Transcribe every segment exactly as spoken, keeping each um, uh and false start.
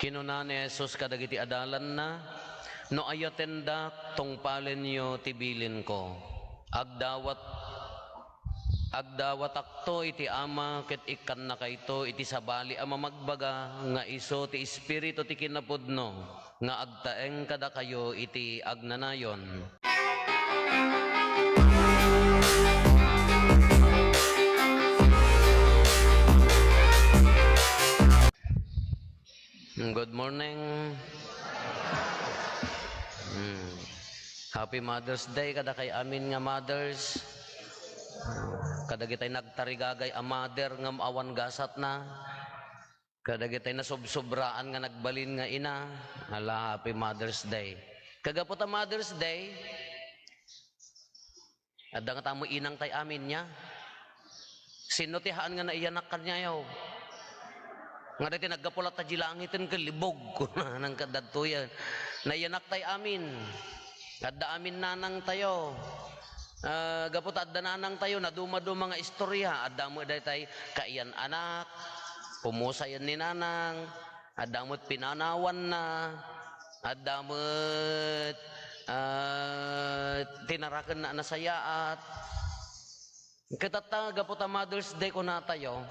Kinuna ni Jesus kadagiti adalanna, "No ayatendak, tungpalenyo ti bilinko. Agdawat, agdawatakto iti Ama ket ikkannakayto iti sabali a mamagbaga nga isu ti Espiritu ti kinapudno nga agtaeng kadakayo iti agnanayon." Good morning. Hmm. Happy Mother's Day kadakay amin nga mothers. Kadagitay nagtarigagay a mother ngem awan gasatna. Kadagitay nasubsubraan nga nagbalin nga ina. Ala, happy Mother's Day. Kagapu ta Mother's Day, adda nga tamo inang tay amin niya. Sino ti haan nga naiyanak kaniayo? Nga daytoy naggapu latta di langiten ken libog, kuna nang kadadtoyan. Naiyanak tay amin. Adda amin nanang tayo. Ah, gapu ta adda nanang tayo, naduma-duma nga istorya. Adda mo daytay kaiyan anak, pumusayan ni nanang, adda met pinanawanna, adda met, ah, tinarakenna a nasayaat. Ket tatta, gapu ta Mother's Day kunatayo,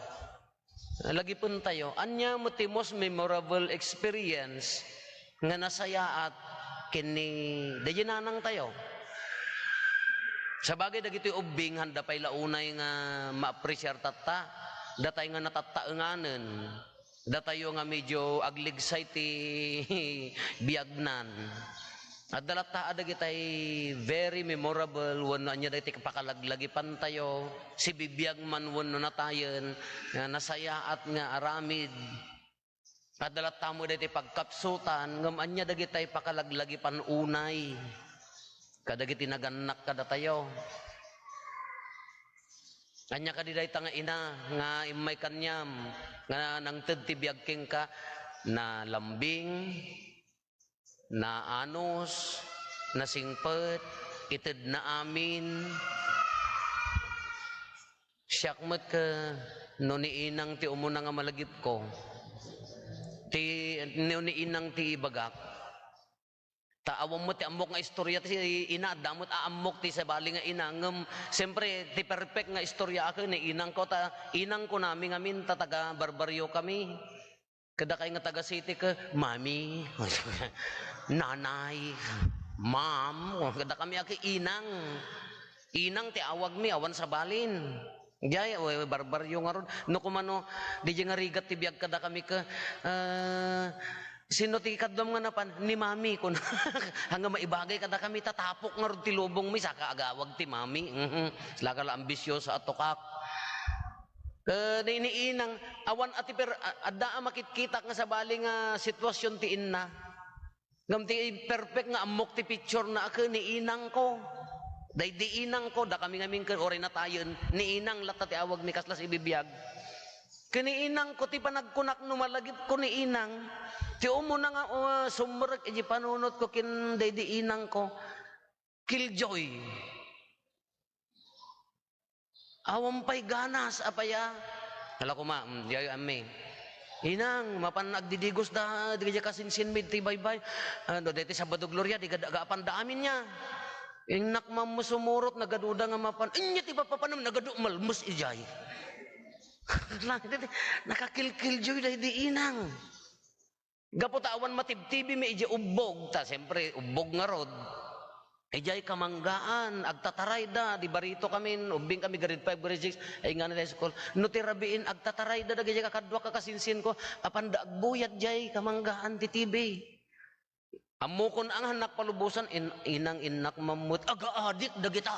lagipentayo, ania met ti most memorable experience nga nasayaat ken ni daydi nanangtayo? Sabagay, dagitoy ubbing, handa pay la unay nga maapresiar tatta. Datay nga natattaenganen. Datayo nga medyo agligsay ti biagnan. Adda latta a dagitay very memorable wenno ania dagiti pakalaglagipantayo, sibibiag man wenno natayen, nga nasayaat nga aramid. Adda latta met dagiti pagkapsutan, ngem ania dagitay pakalaglagipan unay kadagiti nagannak kadatayo? Ania kadi dayta nga ina nga immay kaniam nga nangted ti biag kenka? Nalambing, naanus, nasingpet, itedna amin. Siak met ket no ni inang ti umuna nga malagipko, ti, no ni inang ti ibagak, ta awan met ti ammok nga istorya ti ina, adda met a ammok ti sabali nga ina, ngem siyempre ti perfect nga istorya a ken ni inangko, ta inangko nami ngamin, ta taga Barbario kami. Kadakay nga taga City ket, "Mami, Nanay, Ma'am," kadakami a ket inang. Inang ti awagmi, awan sabalin. Diay, we, we, barbaryo ngarud. No kumano, diay nga rigat ti biag kadakami ket, "Ah, sino ti ikaduam nga napan?" "Ni Mami," kuna. Haan nga maibagay kadakami, tatapok ngarud ti lubongmi, saka agawag ti Mami. Mhm. Saka la ambisyosa a tukak. Eh, ni, ni inang, awan a ti per-, a-, adda a makitkitak nga sabali nga sitwasyon ti inna. Ngem ti perfect nga ammok ti picture na a ket ni inangko. Daydi inangko, dakami ngamin ket uray natayen, ni inang latta ti awagmi kasla sibibiag. Ket ni inangko ti panagkunak no malagipko ni inang, ti umuna nga, uh, sumrek iti panunotko ken daydi inangko, killjoy. Awan pay ganas, apay a? Hala koma, mm, diay ammi. Inang, mapan agdidigos da, diay kasinsinmi ti baybay. Ano, deti Sabado Gloria, di gada-, gapan da amin niya. Innak mammo sumurot, nagaduda nga mapan. Inya ti papapanam, nagadu malmus ijay. Lang, deti, nakakilkiljoy da di inang. Gapu ta awan matibtibimi idiay ubbog, ta siyempre, ubbog ngarud. Idiay kamanggaan, agtatarayda, di barito kamin, ubbing kami grade five, grade six, ay nga nila school. No ti rabiin, agtatarayda, dagiti kakaduak a kasinsinko, apanda agbuyat diay kamanggaan ti T V. Ammokon a nga, innak palubosan, in-, inang innak mammut, agaadik dagita.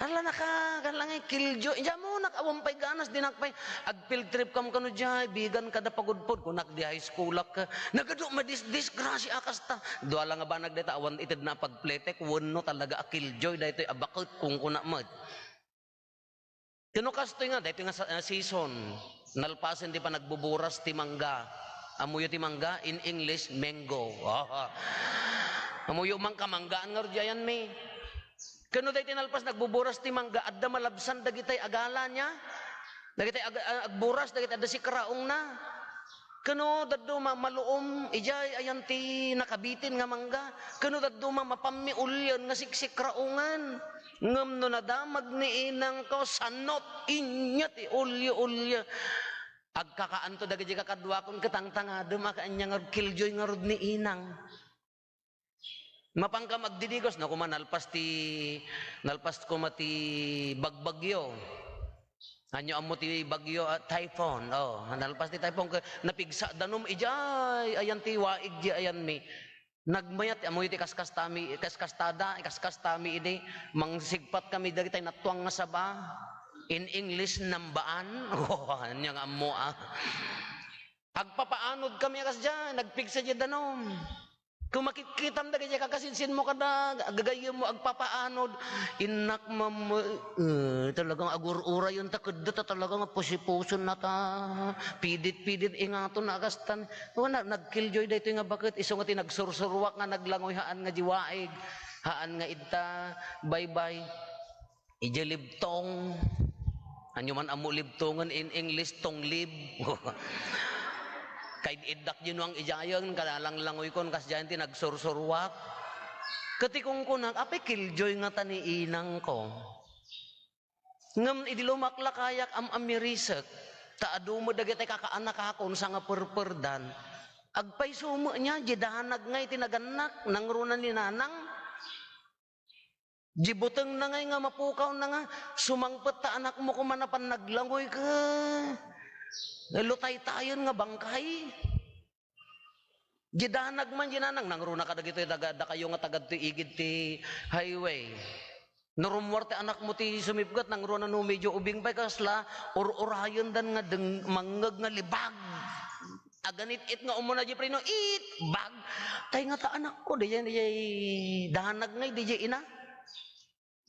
Ala naka, kala nga killjoy. Diay ammonak, awan pay ganas, dinak pay. Ag-field trip kam kano diay, bigan kada pagudpod, kunak di high schoolak. Nagadu, madis-, disgrasya a kasta. Dua la nga banag dayta, awan itedna a pagpletek, wenno talaga a killjoy, daytoy a baket, kunkuna met. Ket no kastoy nga, daytoy nga sa-, ah, season, nalpasen ti panagbuburas ti mangga. Ammoyo ti mangga? In English, mango. Ammoyo man kamanggaan ngarud diay ayanmi. Ket no daytoy nalpas nagbuburas ti mangga, adda malabsan dagitay agala niya. Dagitay ag-, ah, agburas, dagitay adda sikraongna. Ken no dadduma maluom, idiay ayan ti nakabitin nga mangga. Ken no dadduma mapammi ulien nga siksikraongen. Ngem no nadamag ni inangko, sanot, inya ti ulyo-ulyo. Agkakaanto dagiti kakaduakon ket tangtangadem a kaanya ngarud, killjoy ngarud ni inang. Mapankam agdidigos, no, koma nalpas ti, nalpas koma ti bagbagyo. Anyo ammo ti bagyo, ah, typhoon. Oh, nalpas ti typhoon, ke-, napigsa danum idiay, ayan ti waig di ayan mi. Nagmayat, ammo iti kaskastami, kaskastada, kaskastami idi, mangsigpat kami dagitay natuang nga saba. In English, nambaan. Oh, anya nga ammo, ah. Agpapaanod kami a kasdiay, nagpigsa di danum. Kung makitkitam dagiti kakasinsinmo kada gagayyemmo agpapaanod, innak, mam-, eh, talagang agur-urayon ta kedda ta talagang pusi-puson na ta, pidit-pidit ingaton na kastan. Wana, nagkilljoy daytoy nga baket, isu nga ti nagsursuruak nga naglangoy haan nga di waig, haan nga idta, baybay. Idiay libtong. Anyo man ammo libtongen in English, tonglib. Kay iddak di nuang idiayen, kalanglangoykon, kasdiay ti nagsursuruak. Ket ti kunkunak, apay killjoy ngata ni inangko. Ngem idi lumaklakayak, am-amirisek, ta adu met dagiti kakaanakakon sa nga perperdan. Agpayso met nia, di danag ngay ti nagannak, nangruna ni nanang. Di butengna ngay nga mapukawna nga sumangpet ta anakmo koma napan naglangoy ket lutaytayen nga bangkay. Di danag man di nanang, nangruna kadagitoy daga-, dakayo nga tagadtoy igid ti highway. No rummuar ti anakmo ti sumipget, nangruna no medyo ubing pay kasla, ur-urayendan nga deng-, mangngeg nga libag. Aganit-it nga umuna di preno, it! Bag! Tay nga ta anakko, diay, diay danag ngay, diay ina.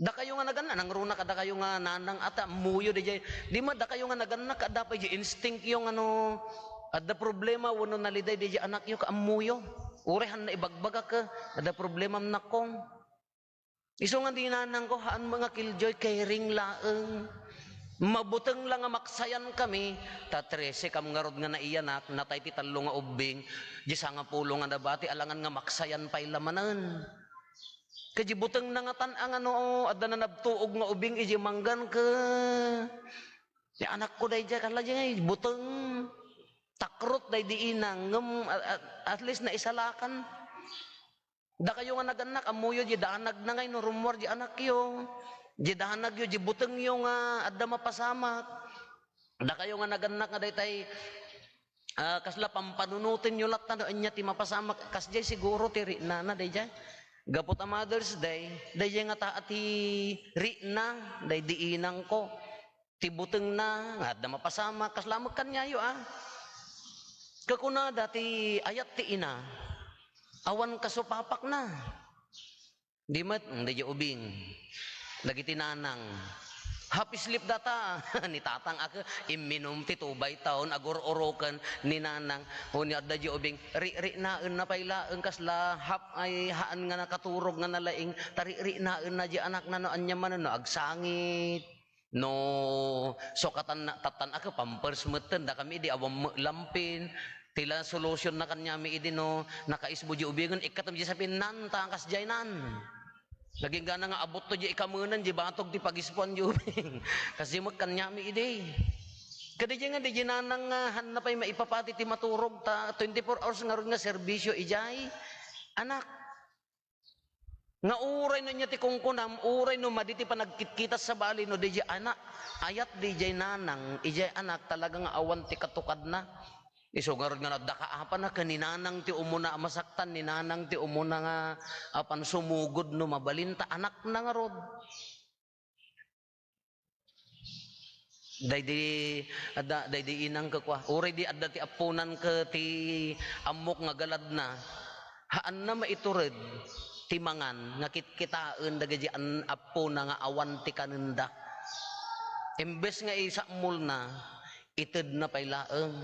Dakayo nga nagannak, nangruna kadakayo nga nanang ata, ammoyo, diay. Di ma, dakayo nga nagannak, adda pay di instinct yo nga no, adda problema, wenno naliday, diay anakyo, ka ammoyo. Uray han na ibagbagak, adda problema, nakong. Isu nga di nanangko, haan mo nga killjoy, caring laeng. Mabuteng la nga maksayan kami, ta trese kam ngarud nga naiyanak, natay ti tallo nga ubbing, di sangapulo nga nabati, alangan nga maksayan pay la manen. Ket di butengna nga tan-ang ano, adda na nabtuog nga ubing, idi manggan ke, ti anakko daydiay, kala di ngay, buteng, takrot daydi inang, ngem, a-, a-, at least naisalakan. Dakayo nga nagannak, ammoyo di danagna ngay no rummuar di anakyo. Di danagyo, di butengyo nga adda mapasamak. Dakayo nga nagannak nga daytay, ah, kasla pampanunotenyo latta no ania ti mapasamak. Kasdiay siguro ti riknana daydiay. Gapu ta Mother's Day, daydiay nga taa ti rikna, daydi inangko. Ti butengna nga adda mapasamak, kasla met kaniayo, a. Kakunada ti ayat ti ina, awan kasupapakna. Di met, mm, daydiay ubing. Dagiti nanang. Half sleep data. Ni tatang a ke, imminum ti two by town, agur-uroken ni nanang. Wenno adda di ubing, ri-, riknaenna pay laeng kasla half ay haan nga nakaturog nga nalaing, ta ri-, riknaenna di anakna no ania manen no agsangit. No, sukatan na, tattan a ke, pampers metten, dakami idi awan met lampin. Ti la solution na kaniami idi no, nakaisbo di ubingen, ikkatem di sapin nan, ta kasdiay nan. Nagingga na nga abutto di ikamenen, di batog ti pagispuan di ubing. Kasdiay met kaniami idi. Kadi di nga, di di nanang nga, han na pay maipapati ti maturog, ta twenty-four hours ngarud nga serbisyo idiay. Anak, nga uray no ania ti kunkunam, uray no madi ti panagkitkita sa bali, no, daydiay anak, ayat daydiay nanang, idiay anak, talaga nga awan ti katukadna. Isu ngarud nga adda kaapana, ken ni nanang ti umuna a masaktan, ni nanang ti umuna nga apan sumugod no mabalin, ta anakna ngarud. Daydi, adda, daydi inang ket kua, uray di adda ti apponan ket ti ammok nga galadna, haanna maitured ti mangan nga kitkitaen dagiti an-, appona nga awan ti kanenda. Imbes nga isammolna, itedna pay laeng.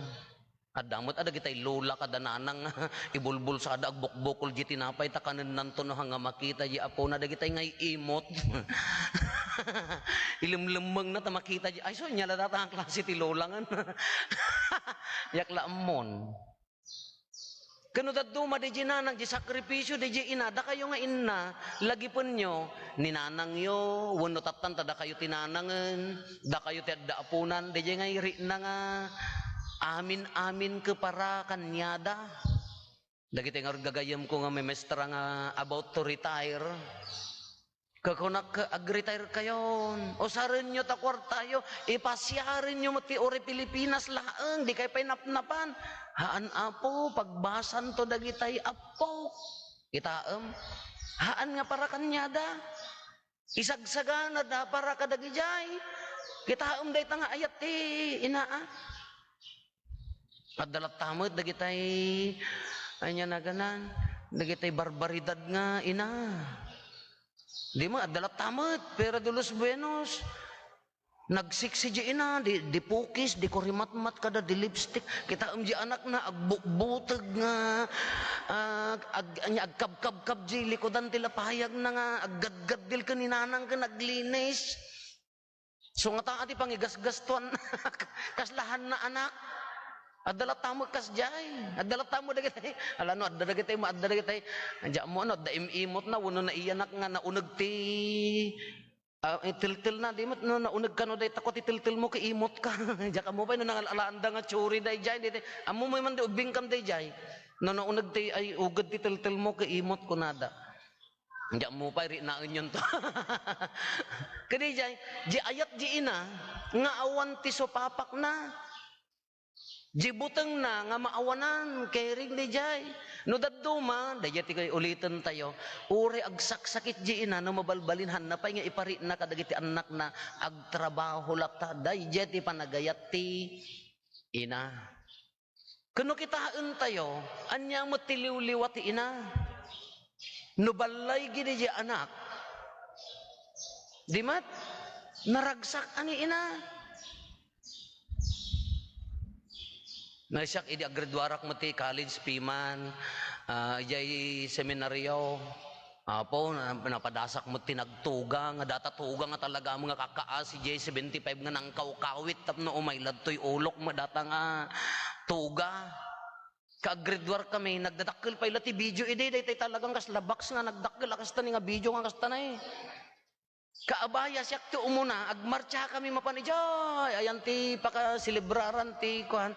Adda met a dagitay lola kada nanang nga ibulbulsada, agbukbukol di tinapay ta kanennanto no hanga makita di apona, dagitay nga iimot. Ilemlemmengna ta makita di, ay, so, ania la data nga klase ti lola ngan. Diak la ammon. Ken no dadduma di nanang, di sakripisio di ina, dakayo nga inna, lagipenyo ni nanangyo, wenno tattan ta dakayo ti nanangen, dakayo ti adda aponan, di nga irikna nga amin-amin ket para kaniada. Dagiti ngarud gagayyemko nga memestra nga about to retire, kakunak, "Ag-retire kayon. Usarenyo ta kuartayo, ipasiarenyo met ti uray Pilipinas laeng, di kay pay napnapan." Haan, Apo, pagbasanto dagitay, Apo. Kitaem? Haan nga para kaniada. Isagsaganada para kadagijay. Kitaem dayta nga ayat ti ina, a? Adda latta met dagitay, ania naganan, dagitay barbaridad nga ina. Di mo, adda latta met, Pera de los Buenos. Nagsiksi di ina, di, di pukis, di kurimatmat kada, di lipstick. Kitaem di anakna, agbukbuteg nga, ah, ag-, ania, agkabkabkab di likudan ti lapayagna nga, aggadgaddil ken ni nanang ken aglinis. So, ngata ti pangigasgastuan, kaslahanna anak. Adda latta met kasdiay. Adda latta met dagitay. Ala no, adda dagitay, maadda dagitay. Ania mo, ano, adda im-imotna, wenno naiyanak nga nauneg ti, ah, eh, teltelna, di met, no, nauneg kano dayta ko ti teltelmo, ket imotka. Diak ammo pay, no, nangal-alaanda nga churi dayjay, di, di. Ammo met man di ubbingkam dayjay. No, nauneg ti, ay, uged ti teltelmo, ket imot kunada. Diak mo pay riknaenyon to. Ket dayjay, di ayat di ina, nga awan ti supapakna. Di butengna nga maawanan, caring dayjay. No dadduma, dayjay ti ulitentayo, uray agsaksakit di ina, no mabalbalin, hanna pay nga iparikna kadagiti annakna, agtrabaho latta, dayjay ti panagayat ti ina. Ken no kitaentayo, ania met ti liwliwa ti ina? No ballaygi dayjay anak, di met, naragsak a ni ina. No siak, idi aggraduarak met ti college, piman, ah, idiay seminario, Apo, na-, napadasak met ti nagtuga, nga data tuga nga talaga nga kakaasi, idiay seventy-five nga nangkawkawit tapno umay ladtoy ulok met data nga tuga. Kaaggraduar kami, nagdadakkel pay la ti video idi, daytay talagang kasla box nga nagdakkel a kasta ni nga video nga kasta na eh. Kaabaya, siak ti umuna, agmartsa kami mapan idiay, ayan ti pakaselebraran ti kuan.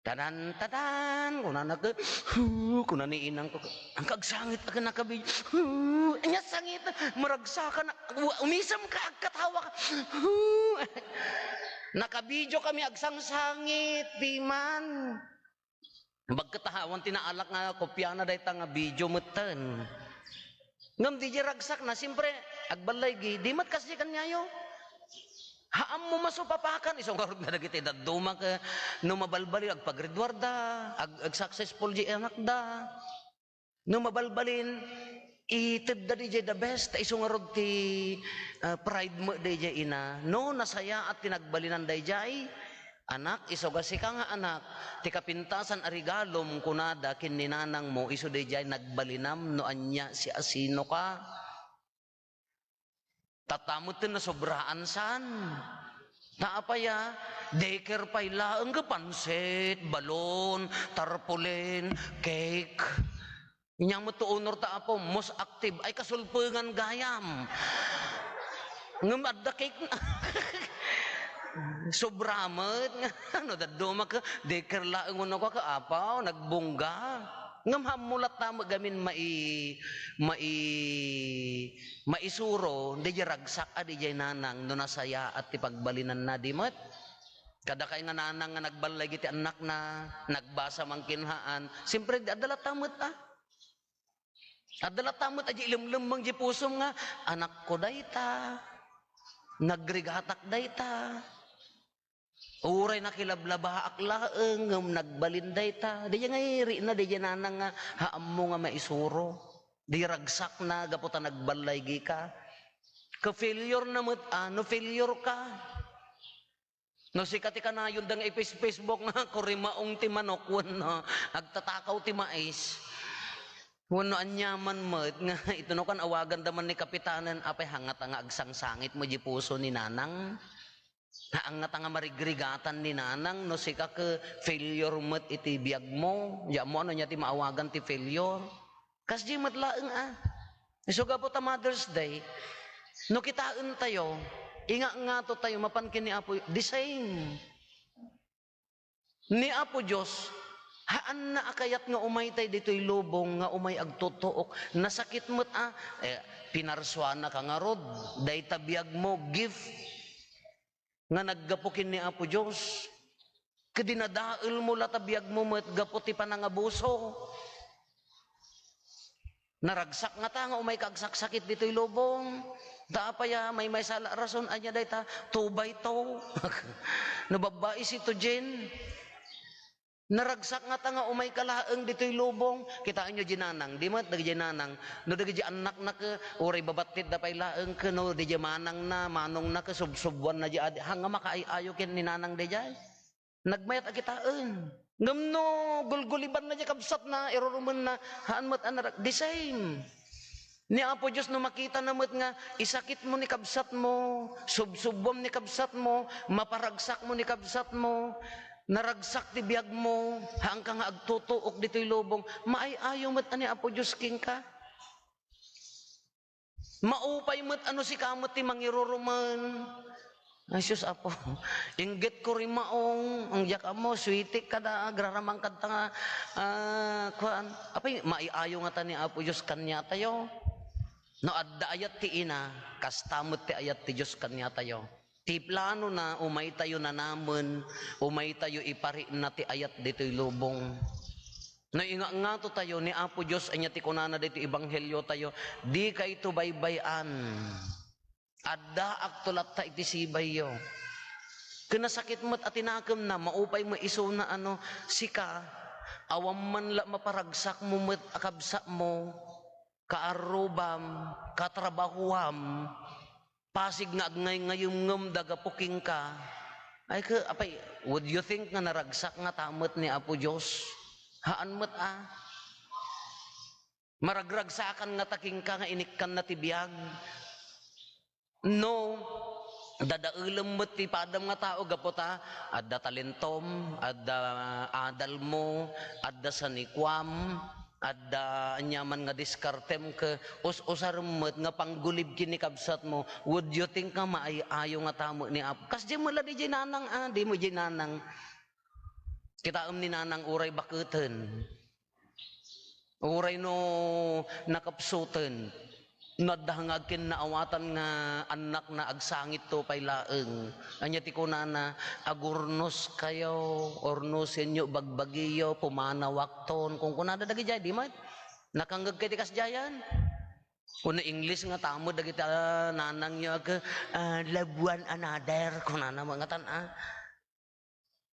Tadan, tadan, kunana ket, "Hu," kuna ni inang ko, "Ang kagsangit a ken nakabi-, hu, anya sangit, maragsakan, wa-, umisem ka, agkatawa ka, hu." Nakavideo kami agsangsangit, piman. Bagket awan ti naalak nga kopiana dayta nga video metten. Ngem di di ragsakna, siempre, agballaygi, di met kasdi kaniayo. Haammo masupapakan, isu ngarud nga dagiti dadduma ket no mabalbalin, agpaggraduarda, ag-, ag-successful di anakda. No mabalbalin, itedda di jay the best, isu ngarud ti, ah, pride mo di jay ina. No nasayaat ti nagbalinan dayjay, "Anak, isu ga sika nga anak, ti kapintasan a regalom," kunada ken ni nanangmo, isu dayjay nagbalinam no ania, siasinoka. Tatta metten nasobraan san. Ta apay a, daycare pay laeng ket pansit, balon, tarpaulin, cake. Inya met to honor ta, Apo, most active. Ay, kasulpengan gayam. Ngem adda cake. Sobra met. No dadduma ket daycare laeng, no, ka, Apo, nagbongga. Ngem haammo latta met gamin mai-, mai-, maisuro, dayjay ragsak a dayjay nanang no nasayaat ti pagbalinanna, di met. Kada kay nga nanang nga nagballay iti annakna, nagbasa man kinhaan, siyempre, adda latta met, a. Adda latta met a di ilemlemmeng di pusom nga, "Anakko dayta, nagrigatak dayta." Uray nakilablabaak laeng ngem nagbalin dayta. Dayjay nga irikna, dayjay nanang nga haammo nga maisuro. Di ragsakna gapu ta nagballaygi ka. Ka-failure na met, a, no failure ka. No sika ti kanayon da nga i-Face-, Facebook nga, "Kurimaong ti manok," wenno, "Agtatakaw ti mais." Wenno aniaman met nga, ito no kan awaganda man ni kapitanen, "Apay, hangngata nga agsangsangit mo di puso ni nanang? Hangngata nga marigrigatan ni nanang no sika ket failure met iti biag mo? Diak ammo no ania ti maawagan ti failure." Kasdi met laeng a. Isu gapu ta Mother's Day, no kitaentayo, inga-, ngato tayo, mapan ken ni Apo, the same. Ni Apo Dios, haanna a kayat nga umaytay ditoy lubong nga umay agtutuok. Nasakit met a, eh, pinarsuanaka ngarud, dayta biag mo, gift nga naggapu ken ni Apo Dios. Ket dinadael mo la ta biag mo met gapu ti panangabuso. Naragsak ngata nga umayka agsaksakit ditoy lubong. Ta apay a maymaysa la rason, ania dayta, two by two. No babbai si Tojin. Naragsak ngata nga umayka laeng ditoy lubong. Kitaenyo di nanang, di met dagiti nanang. No dagiti annakna ket, uray babattitda pay laeng ket, no dagiti manangna, manongna ket, subsubuanna di adi. Hanga makaay-ayo ken ni nanang daydiay. Nagmayat a kitaen. Ngem no gulgulibanna di kabsatna, irurumenna, haan met a narag-, the same. Ni Apo Dios no makitana met nga isakit mo ni kabsat mo, subsubuam ni kabsat mo, maparagsak mo ni kabsat mo, naragsak ti biag mo, haanka nga agtutuok ditoy lubong, maay-ayo met a ni Apo Dios kenka. Maupay met a no sika met ti mangirurumen. Ay, sus, Apo, inggit ko rimaong, ang diak ammo, suitik kada, agraramang kadta nga, ah, kuan. Apay, maay-ayo ngata ni Apo Dios kaniatayo. No adda ayat ti ina, kasta met ti ayat ti Dios kaniatayo. Ti planona, umaytayo nanamen, umaytayo iparikna ti ayat ditoy lubong. No inga-, ngato tayo ni Apo Dios, ania ti kunana ditoy ebanghelio tayo, "Dikayto baybay-an. Addaakto latta iti sibayyo." Ken nasakit met a tinakemna, maupay met isuna a no, sika, awan man la maparagsak mo met a kabsat mo, kaarrubam, katrabahuam, pasig nga agngayngayemngem da gapu kenka. Ay, ke-, apay, would you think nga naragsak ngata met ni Apo Dios? Haan met a. Maragragsakan ngata kenka nga inikkanna ti biag. No, dadaelem met ti padam nga tao gapu ta adda talentom, adda adalmo, adda sanikuam, adda aniaman nga diskartem ket us-usarem met nga panggulib ken ni kabsatmo, would you think nga maay-ayo ngata met ni Apo? Kasdiay met la diay nanang, a, di met diay nanang. Kitaem ni nanang uray baketen. Uray no nakapsuten, no adda nga agkinnaawatan nga annakna, agsangitto pay laeng. Ania ti kunana, "Agurnoskayo, urnosenyo, bagbagiyo, pumanawakton." Kunkunada dagidiay, di met? Nakangngegkay ti kasdiayan? Wenno English nga tamod dagiti, ah, nanangyo, ag-, ah, "Love one another," kunana met ngatan, ah.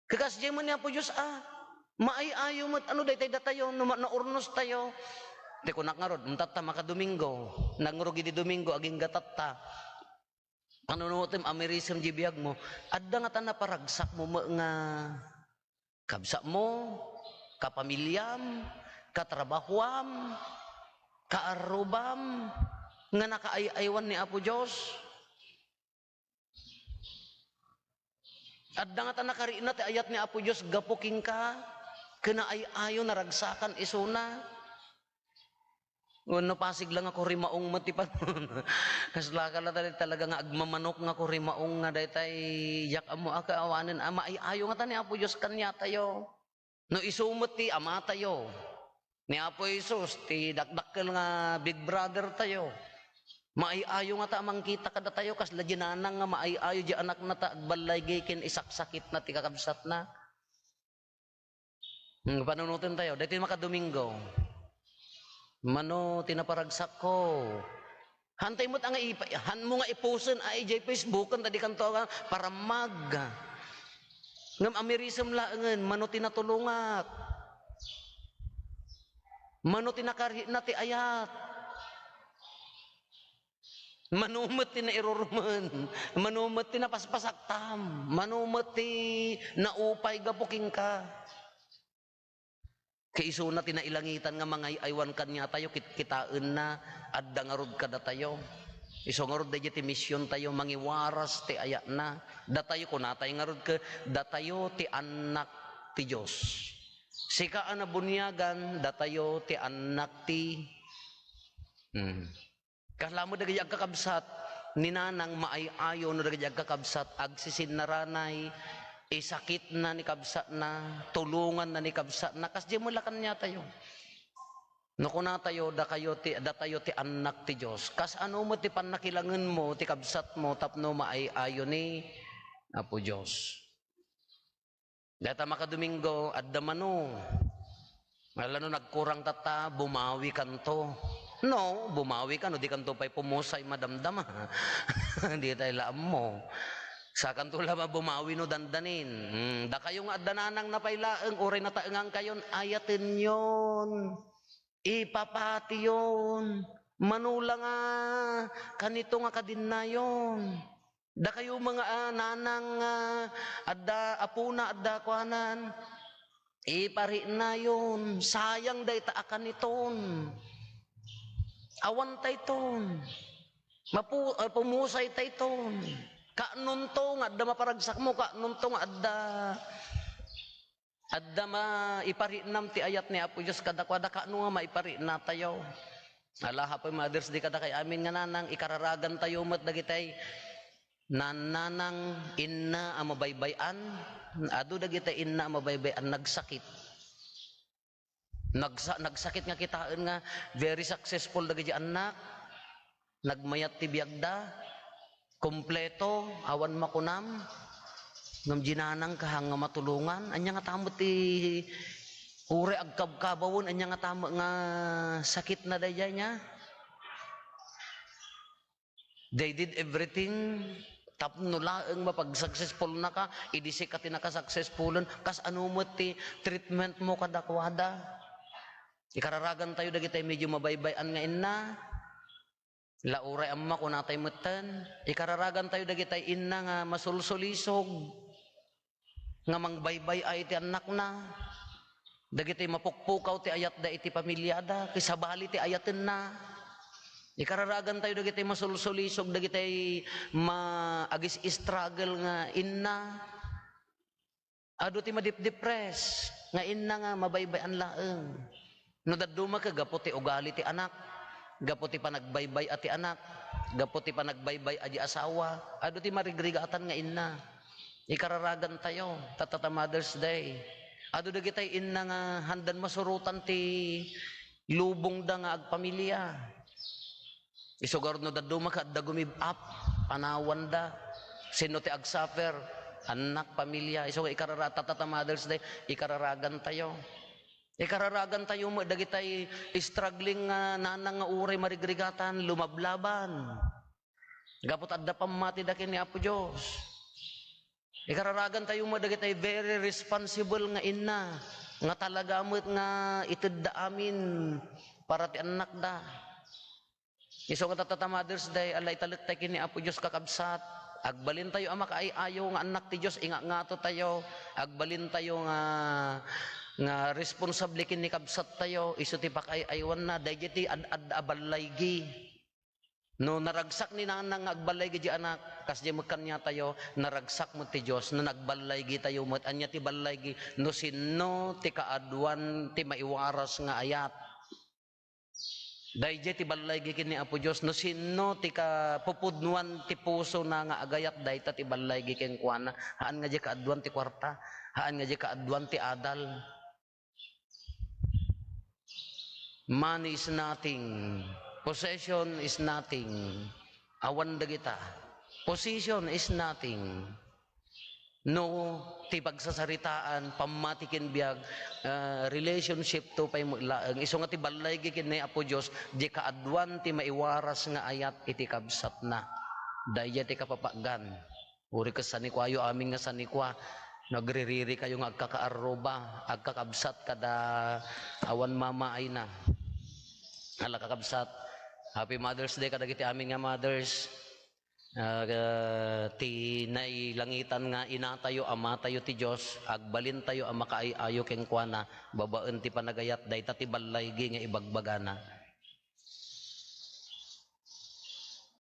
Ket kasdiay met ni Apo Dios a, maay-ayo met a no daytay datayo, no ma-, naurnostayo. Ti kunak ngarud, "Untatta makadomingo, nangrugi di Domingo, agingga tatta." Panunotem, amirisem di biagmo, adda ngata naparagsakmo met nga kabsatmo, kapamiliam, katrabahuam, kaarrubam, nga nakaay-aywan ni Apo Dios. Adda ngata nakarikna ti ayat ni Apo Dios gapu kenka, ken naay-ayo, naragsakan isuna. Wenno pasig la nga kurimaong met ti pan-, kasla ka la talaga nga agmamanok nga kurimaong nga daytay, diak ammo a kaawanen a maay-ayo ngata ni Apo Dios kaniatayo. No isu met ti amatayo, ni Apo Jesus, ti dakdakkel nga Big Brother tayo, maay-ayo ngata a mangkita kadatayo, kasla di nanang nga maay-ayo di anakna ta agballaygi ken isaksakitna ti kakabsatna. Hmm, panunoten tayo, daytoy makadomingo. Mano ti naparagsakko? Hantay met a nga ipa-, hanmo nga iposten a idiay Facebooken, ta dikanto a parammag. Ngem amirisem laengen, mano ti natulongak? Mano ti nakarikna ti ayat? Mano met ti nairurmen, mano met ti napaspasaktam, mano met ti naupay gapu kenka. Ket isuna ti nailangitan nga mangay-aywan kaniatayo, kitkitaenna, adda ngarud kadatayo. Isu ngarud daydiay ti misiontayo, mangiwaras ti ayatna. Datayo, kunatayo ngarud ket, datayo ti annak ti Dios. Sika a nabuniagan, datayo ti annak ti, hmm. Kasla met dagiti agkakabsat, ni nanang maay-ayo no dagiti agkakabsat, agsisinnaranay, isakitna ni kabsatna, tulonganna ni kabsatna, kasdiay met la kaniatayo. No kunatayo, dakayo ti, datayo ti annak ti Dios. Kasano met ti pannakilangenmo ti kabsatmo tapno maay-ayo ni Apo Dios? Dayta makadomingo, adda mano. Ala no nagkurang tatta, bumawikanto. No, bumawika no dikanto pay pumusay madamdama. Di tay la ammo. Sakanto la bumawi no dandanin. Hmm, dakayo nga adda nanangna pay laeng, uray nataengankayon, ayatenyon. Ipapatiyon. Mano la nga kanito nga kadinnayon. Dakayo met nga, ah, nanang, ah, adda apona, adda kuanan, iparinayon, sayang dayta a kaniton. Awan tayton. Mapu-, ah, pumusay tayton. Kanonto nga adda maparagsakmo, kanonto nga adda Adda ma-, iparinam ti ayat ni Apo Dios kadakuada, kaano nga maiparinatayo? Ala, Happy Mother's Day kadakay amin nga nanang, ikararagantayo met dagitay nan-, nanang, inna a mabaybay-an. Adu dagitay inna a mabaybay-an, nagsakit. Nagsa-, nagsakit nga kitaen nga very successful dagiti annak. Nagmayat ti biagda, kompleto, awan makunam. Ngem di nanang kaha nga matulongan. Ania ngata met ti uray agkabkabawen, ania ngata met nga sakitna daydiay nia? They did everything tapno laeng mapagsuccessfulnaka, idi sika ti nakasuccessfulen. Kasano met ti treatmentmo kadakuada? Ikararagantayo dagitay medyo mabaybay-an nga inna. La uray amma, kunatay metten, ikararagantayo dagitay inna nga masulsulisog, nga mangbaybay-ay ti annakna, dagitay mapukpukaw ti ayatda iti pamiliada, ket sabali ti ayatenna. Ikararagantayo dagitay masulsulisog, dagitay ma-, agis-struggle nga inna. Adu ti madipdipres nga inna nga mabaybay-an laeng. No dadduma ket gapu ti ugali ti anak, gapu ti panagbaybay-a ti anak, gapu ti panagbaybay-a di asawa, adu ti marigrigatan nga inna. Ikararagantayo, tatta ta Mother's Day. Adu dagitay inna nga handan masurotan ti lubongda nga agpamilia. Isu garud no dadduma ket adda gumibap, panawanda. Sino ti agsuffer? Annak, pamilya. Isu nga ikarara-, tatta ta Mother's Day, ikararagantayo. Ikararagantayo met dagitay struggling nga nanang nga uray marigrigatan, lumablaban. Gapu ta adda pammatida ken ni Apo Dios. Ikararagantayo met dagitay very responsible nga inna, nga talaga met nga itedda amin para ti annakda. Isu nga tatta ta Mother's Day, ala, italektay ken ni Apo Dios, kakabsat. Agbalintayo a makaay-ayo nga annak ti Dios, inga-ingatotayo. Agbalintayo nga, nga responsable ken ni kabsattayo, isu ti pakaay-aywanna. Daydiay ti ad-, ad-, a ballaygi. No naragsak ni nanang nga agballaygi di anak, kasdiay met kaniatayo, naragsak met ti Dios, no nagballaygi tayo met. Ania ti ballaygi? No sinno ti kaaduan ti maiwaras nga ayat. Daydiay ti ballaygi ken ni Apo Dios, no sinno ti kapupudnoan ti pusona nga agayat, dayta ti ballaygi kenkuana. Haan nga diay kaaduan ti kuarta, haan nga diay kaaduan ti adal. Money is nothing. Possession is nothing. Awan dagita. Position is nothing. No, ti pagsasaritaan, pammati ken biag, ah, relationship to pay met laeng. Isu nga ti ballaygi ken ni Apo Dios, di kaaduan ti maiwaras nga ayat iti kabsatna. Daydiay ti kapapagan. Uri ket sanikuayo amin nga sanikua, nagririri kayo nga agkakaarruba, agkakabsat kada awan mamaayna. Ala, kakabsat, Happy Mother's Day kadagiti amin nga mothers. Ah, ti nailangitan nga inatayo, amatayo ti Dios, agbalintayo a makaay-ayo kenkuana babaen ti panagayat, dayta ti balligi nga ibagbagana.